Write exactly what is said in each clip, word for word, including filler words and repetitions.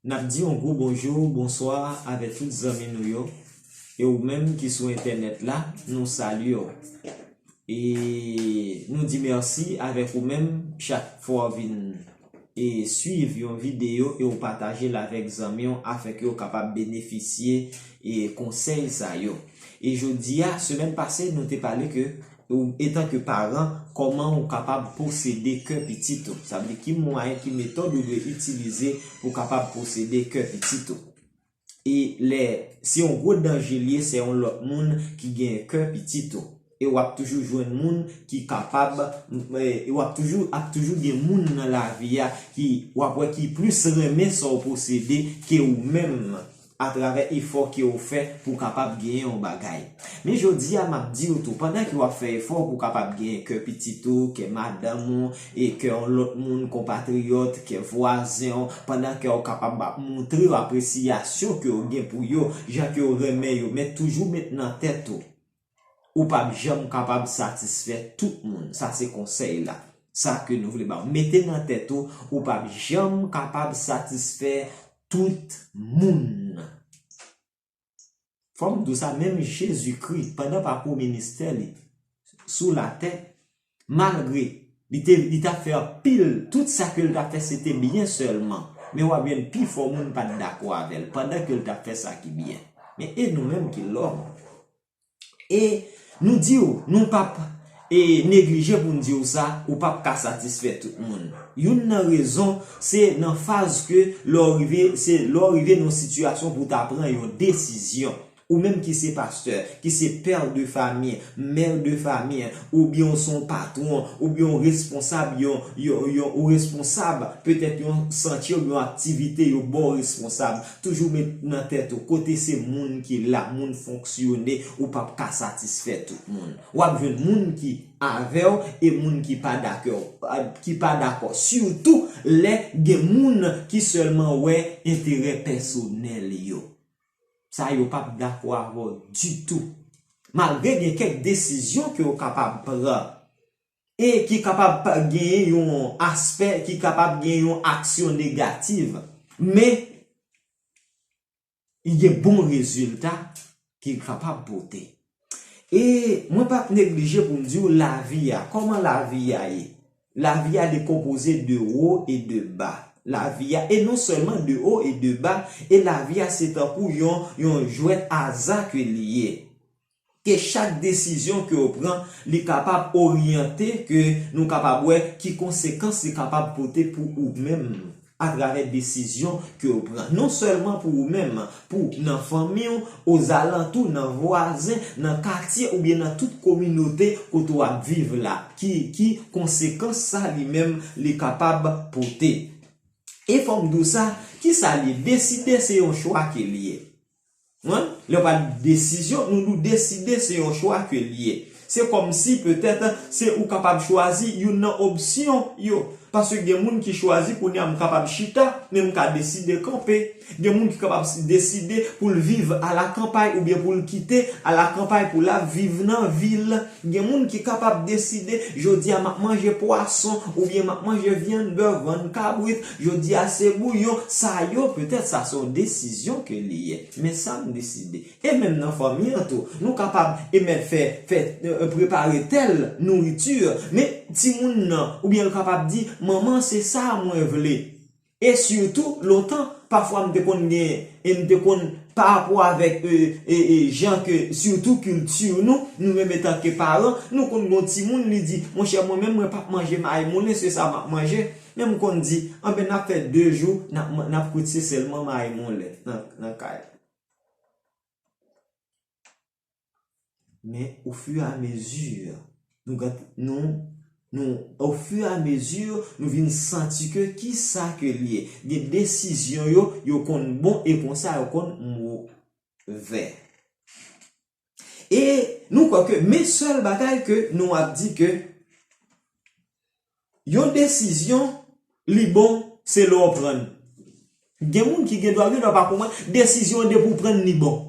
N ap di yon gwo bonjou, bonswa avèk tout zanmi nou yo. E ou menm ki sou entènèt la, nou salye w. E nou di mèsi avèk ou menm chak fwa w vin e swiv yon videyo e w pataje l avèk zanmi w afenke yo kapab benefisye e konsèy sa yo. E jodi a, semèn pase, nou te pale ke ou, etan ke paran, kòman ou kapab posede kè pitit ou. Sa vle di ki mwayen, ki metòd ou dwe itilize pou kapab posede kè pitit ou. E lè se yon gwo danje l ye, se yon lòt moun ki gen kè pitit ou. E w ap toujou jwenn moun ki kapab, e w ap toujou, ap toujou gen moun nan lavi a ki w ap wè ki plis renmen sa w posede ke ou menm atravè efò ke w fè pou w kapab genyen yon bagay. Men jodi a, m ap di w tou, pandan ke w ap fè efò pou w kapab genyen kè pitit ou, kè madanm ou, e kè yon lòt moun, konpatriyòt, kè vwazen w, pandan kè w kapab ap montre w apresiyasyon ke w gen pou yo, jan ke w renmen yo, men toujou met nan tèt ou, ou p ap janm kapab satisfè tout moun. Sa se konsèy la. Sa ke nou vle ba w. Mete nan tèt ou, ou p ap janm kapab satisfè tout moun. Fò m di w sa, menm Jezikri, pandan pakou ministè li sou latè, malgre li te, li t ap fè anpil, tout sa ke l t ap fè, se te byen sèlman. Men w ap jwenn pifò moun pa t dakò avè l, pandan ke l t ap fè sa ki byen. Men e nou menm ki lòm? E nou di w, nou p ap, e neglije pou n di w sa, ou p ap ka satisfè tout moun. Youn nan rezon, se nan faz ke lè w rive, se lè w rive nan yon sitiyasyon pou w ta pran yon desizyon. Ou menm ki se pastè, ki se pè de fami, mè de fami, oubyen w se yon patwon, oubyen w responsab, yon, yon, yon, ou responsab petèt yon santye oubyen yon aktivite, yo ba w responsab. Toujou met nan tèt ou, kote se moun ki la, moun fonksyone, ou p ap ka satisfè tout moun. W ap jwenn moun ki avè w e moun ki pa dakò, ki pa dakò. Sitou lè gen moun ki sèlman wè enterè pèsonèl yo. Sa yo p ap dakò avè w ditou. Malgre gen kèk desizyon ke w kapab pran e ki kapab pa genyen yon aspè, ki kapab gen yon aksyon negatif, men li gen bon rezilta ke l kapab pote. E mwen p ap neglije pou m di w lavi a. Kòman lavi a ye? Lavi a dekonpoze de wo e de ba. Lavi a, e non sèlman de wo e de ba, e lavi a se tankou yon, yon jwèt aza ke li ye. Ke chak desizyon ke w pran, li kapab oryante, ke nou kapab wè ki konsekans li kapab pote pou ou menm atravè desizyon ke w pran. Non sèlman pou ou menm, pou nan fanmi w, ozalantou, nan vwazen, nan katye oubyen nan tout kominote kote w ap viv la. Ki, ki konsekans sa li menm li kapab pote? E fò m di w sa, kisa li ye? Deside se yon chwa ke li ye. Wi, lè w pral desizyon, nou di w deside se yon chwa ke l ye. Se kòmsi petèt se ou kapab chwazi youn nan opsyon yo. Paske gen moun ki chwazi kounye a m kapab chita, men m ka deside kanpe. Gen moun ki kapab s- deside pou l viv alakanpay oubyen pou l kite alakanpay pou l ap viv nan vil. Gen moun ki kapab deside, jodi a m ap manje pwason, oubyen m ap manje vyann, bè, vyann kabrit, jodi a se bouyon. Sa yo, petèt, sa se yon desizyon ke li ye. Men sa m deside. E menm nan fanmi an tou, nou kapab e mèt fè, fè, e, prepare tèl nouriti, men timoun nan, oubyen l kapab di, manman, se sa mwen vle. E sitou, lontan, pafwa m te konn gen, e m te konn, pa rapò avèk, e, e, e, jan ke, sitou kilti nou, nou menm etanke paran, nou konn gen yon timoun, li di, monchè, mwen menm, mwen p ap manje mayi moulen, se sa m ap manje. Men m konn di, anben, n ap fè de jou, n ap, n ap kwit, se sèlman mayi moulen nan, nan kay la. Men, au fur et à mesure, nou gad, nou, nou, au fur et à mesure, nou vin santi ke ki sa ke li ye. Gen desizyon yo, yo konn bon e konsa yo konn movè. E nou kwè ke, men sèl bagay ke nou ap di ke yon desizyon, li bon, se lè w pran l. Gen moun ki gen dwa, gen dwa pa konprann, desizyon depi w pran l, li bon.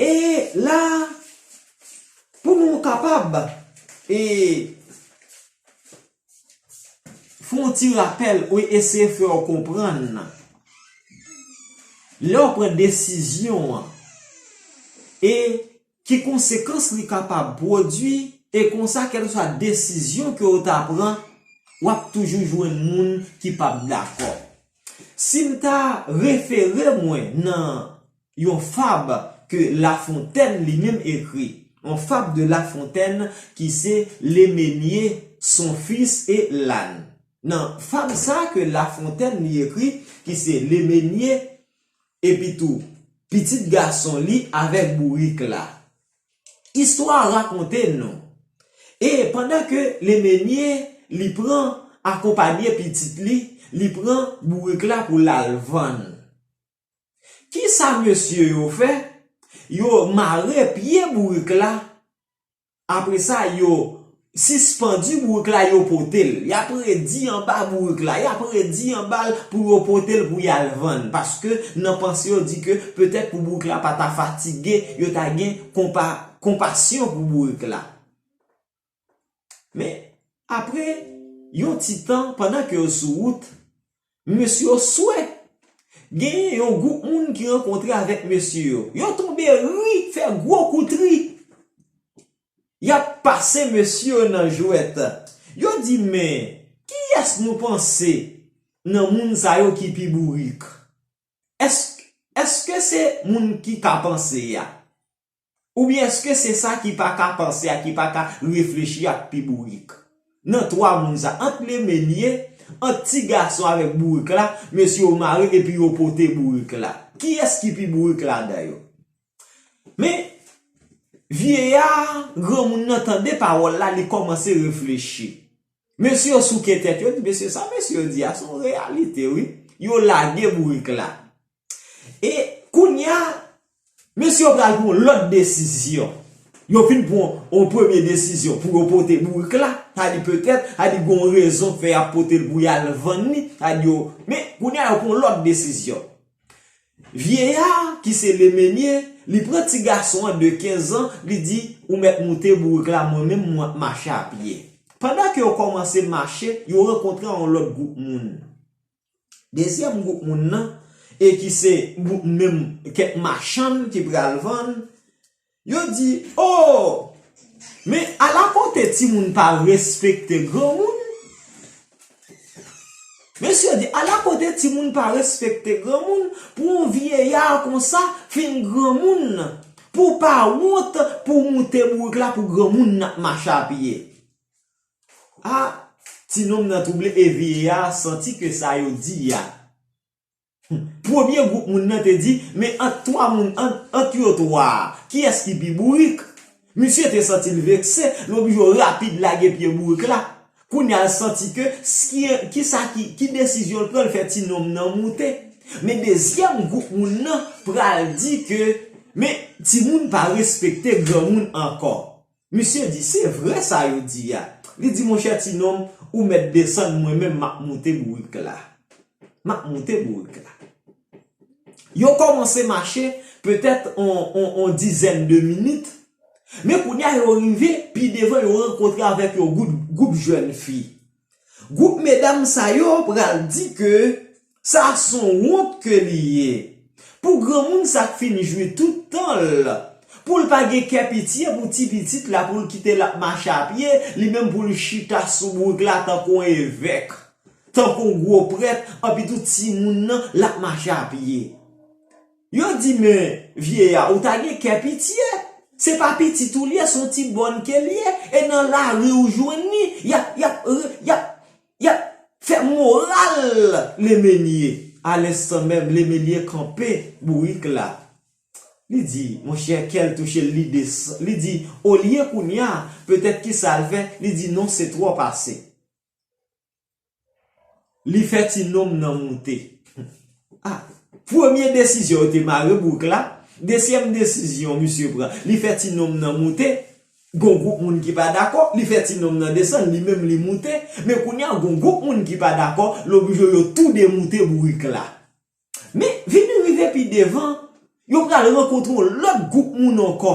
E la, pou nou kapab, e, fè yon ti rapèl, ou eseye fè w konprann lè w pran desizyon an e ki konsekans li kapab pwodui, e konsa, kèlkeswa desizyon ke w ta pran, w ap toujou jwenn moun ki p ap dakò. Si m ta refere mwen nan yon fab ke La Fontaine li menm ekri, yon fab de La Fontaine ki se Le Meunier, son fils et l'âne. Nan fab sa ke La Fontaine li ekri, ki se Le Meunier, epi tou pitit gason li avèk bourik la. Istwa a rakonte nou. E pandan ke Le Meunier li pran akonpanye pitit li, li pran bourik la pou l al vann. Kisa mesye yo fè? Yo mare pye bourik la. Apre sa, yo sispann bourik la, yo pote l. Y ap redi anba bourik la, y ap redi anba l pou yo pote l pou y al vann. Paske nan panse yo di ke petèt pou bourik la pa ta fatige, yo ta gen konpa, konpasyon pou bourik la. Men, apre yon ti tan, pandan ke yo sou wout, mesye yo swe. Genyen yon gwoup moun ki rankontre avèk mesye yo. Yo tonbe ri, fè gwo kout ri. Y ap pase mesye yo nan jwèt. Yo di, men, kiyès nou panse nan moun sa yo ki pi bourik? Èske, èske se moun ki ka panse a? Oubyen èske se sa ki pa ka panse a, ki pa ka reflechi a k pi bourik? Nan twa moun sa, ant Le Meunier, ant ti gason avèk bourik la, mesye yo mare epi yo pote bourik la. Kiyès ki pi bourik ladan yo? Men, vyeya, granmoun nan tande pawòl la, li kòmanse reflechi. Mesye yo souke tèt yo, di, mesye, sa mesye yo di a, se yon reyalite, wi. Yo lage bourik la. E kounye a, mesye yo pral pran yon lòt desizyon. Yo fin pran yon premye desizyon pou yo pote bourik la. Sa di petèt, sa di gon rezon k fè y ap pote l pou y al vann li. Sa di yo, men kounye a, yo pran yon lòt desizyon. Vyeya, ki se Le Meunier, li pran ti gason an de kenz an, li di, ou mèt moute bourik la, mwen menm, mwen ap mache a pye. Pandan ke yo kòmanse mache, yo rankontre a yon lòt gwoup moun. Dezyèm gwoup moun nan, e ki se gwoup menm kèk machann ki pral vann, yo di, o, men ala kote timoun pa respekte granmoun. Mesye yo di, ala kote timoun pa respekte granmoun, pou yon vyeya konsa fin granmoun, pou w pa wont pou w moute bourik la pou granmoun nan ap mache a pye. A, ti nonm nan twouble e vyeya a santi ke sa yo di a. Premye gwoup moun nan te di, men ant twa moun, ant, ant yo twa a, kiyès ki pi bourik? Misye te santi l vekse, l oblije rapid lage pye bourik la. Kounye a l santi ke, ki, kisa ki, ki desizyon l pran, l fè ti nonm nan moute. Men dezyèm gwoup moun nan pral di ke, men timoun pa respekte granmoun ankò. Misye di, se vre sa yo di a. Li di, monchè ti nonm, ou mèt desann, mwen menm m ap moute bourik la. M ap moute bourik la. Yo kòmanse mache petèt on, on, on dizèn de minit. Men kounye a yo rive pi devan, yo rankontre avèk yon gwoup, gwoup jèn fi. Gwoup medam sa yo pral di ke sa se yon wont ke li ye. Pou granmoun sa k fin jwi tout tan l, pou l pa gen kè pitye pou ti pitit la, pou l kite l ap mache a pye, li menm pou l chita sou bourik la tankou yon evèk, tankou yon gwo prèt, anpi tou timoun nan, l ap mache a pye. Yo di, men, vyeya, ou ta gen kè pitye. Se pa pitit ou l ye, se yon ti bòn ke l ye. E nan lari ou jwenn li, y ap, y ap, y ap, y ap fè moral Le Meunier. A lenstan menm, Le Meunier kanpe bourik la. Li di, monchè, kè l touche l, li desann. Li di, olye kounye a, petèt kisa l fè, li di, non, se twòp ase. Li fè ti nonm nan moute. A, premye desizyon, yo te mare bourik la. Dezyèm desizyon misye pran, li fè ti nonm nan moute. Gon gwoup moun ki pa dakò, li fè ti nonm nan desann, li menm li moute. Men kounye a, gon gwoup moun ki pa dakò, l oblije yo toude moute bourik la. Men, vin rive pi devan, yo pral rankontre yon lòt gwoup moun ankò.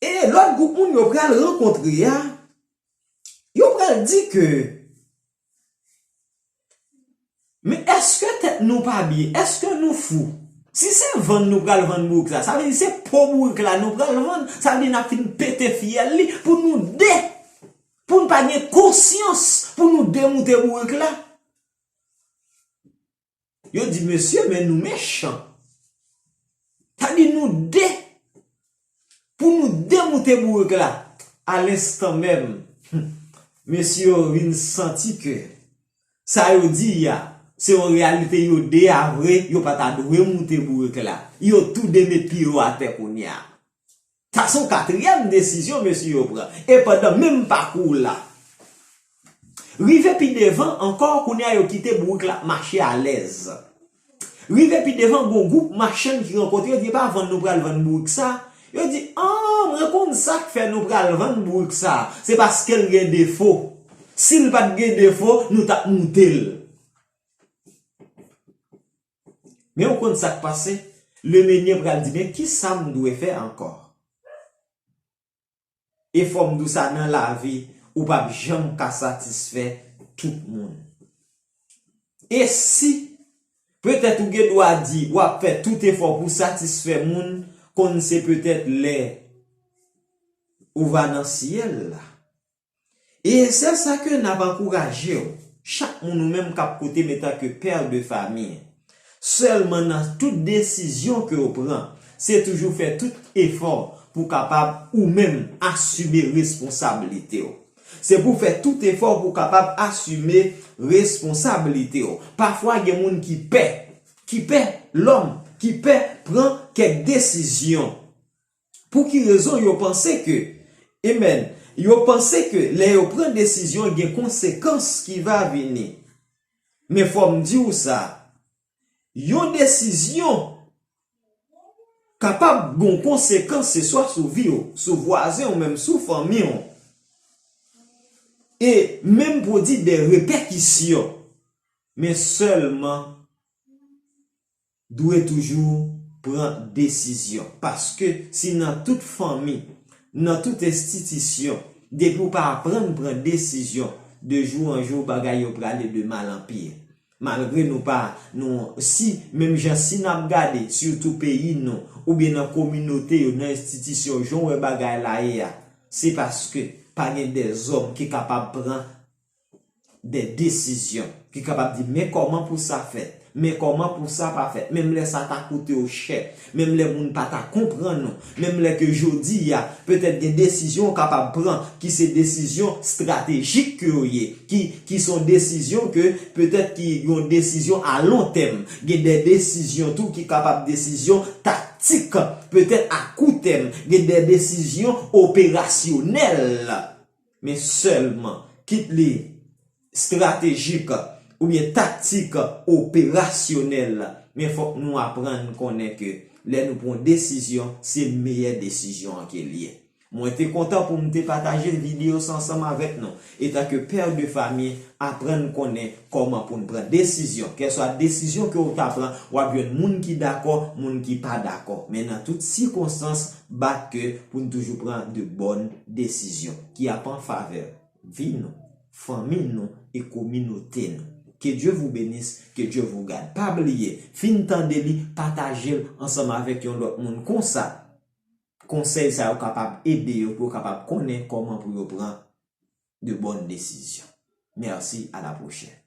E lòt gwoup moun yo pral rankontre a, yo pral di ke nou pa byen? Èske nou fou? Si se vann nou pral vann bourik sa, sa vle di se po bourik la nou pral vann. Sa vle di n ap fin pete fyèl li pou nou de, pou n pa gen konsyans, pou nou demoute bourik la. Yo di, mesye, men nou mechan. Sa di nou de, pou nou demoute bourik la. A lenstan menm, mesye yo vin santi ke sa yo di a, se yon reyalite, yo de a vre, yo pa ta dwe moute bourik la. Yo tou de met pye yo atè kounye a. Sa se yon katriyèm desizyon mesye yo pran. E pandan menm pakou la, rive pi devan ankò, kounye a yo kite bourik la ap mache alèz. Rive pi devan, gon gwoup machann ki rankontre, yo di, "E pa vann nou pral vann bourik sa." Yo di, "An, mwen konn sa k fè nou pral vann bourik sa. Se paske l gen defo. Si l pa t gen defo, nou t ap moute l." Men ou konn sa k pase? Lemenye pral di, "Men ki sa m dwe fè ankò?" E fò m di w sa, nan lavi, ou p ap janm ka satisfè tout moun. E si, petèt ou gen dwa di, w ap fè tout efò pou satisfè moun, konn se petèt lè ou va nan syèl la. E se sa ke n ap ankouraje w, chak moun ou menm k ap koute m etanke pè de fami. Sèlman nan tout desizyon ke w pran, se toujou fè tout efò pou w kapab ou menm asime responsablite w. Se pou w fè tout efò pou w kapab asime responsablite w. Pafwa gen moun ki pè, ki pè lòm, ki pè pran kèk desizyon. Pou ki rezon yo panse ke, amen, yo panse ke lè yo pran desizyon, gen konsekans ki va vini. Men fò m di w sa, yon desizyon kapab gon konsekans, se swa sou vi w, sou vwazen w, menm sou fanmi w. E menm pwodui de repèkisyon. Men sèlman dwe toujou pran desizyon. Paske si nan tout fanmi, nan tout enstitisyon, depi w pa aprann pran desizyon, de jou an jou, bagay yo prale de mal an pye. Malgre nou pa, nou, si, menm jan si n ap gade, sitou peyi nou, oubyen nan kominote yo, nan enstitisyon, jan w wè bagay la ye a, se paske pa gen dèzòm ki kapab pran de desizyon, ki kapab di, men kòman pou sa fèt, men kòman pou sa pa fèt, menm lè sa ta koute w chè, menm lè moun pa ta konprann ou, menm lè ke jodi a, petèt gen desizyon w kapab pran, ki se desizyon estratejik ke yo ye, ki, ki se yon desizyon ke, petèt ki yon desizyon a lon tèm, gen de desizyon tou ki kapab desizyon taktik, petèt a kou tèm, gen de desizyon operasyonèl. Men sèlman, kit li estratejik oubyen taktik operasyonèl, men fòk nou aprann konnen ke lè nou pran yon desizyon, se meyè desizyon an ke l ye. Mwen te kontan pou m te pataje videyo sa ansanm avèk nou. Etanke pè de fami, aprann konnen kòman pou n pran desizyon. Kèlswa desizyon ke w ta pran, w ap jwenn moun ki dakò, moun ki pa dakò. Men nan tout sikonstans, bat ke pou n toujou pran de bòn desizyon ki ap an favè vi nou, fanmi nou e kominote nou. Que Dieu vous bénisse, que Dieu vous garde. Pa bliye, fin tande li, pataje l ansanm avèk yon lòt moun. Konsa, konsèy sa yo kapab ede yo pou yo kapab konnen kòman pou yo pran de bòn desizyon. Mèsi, à la prochaine.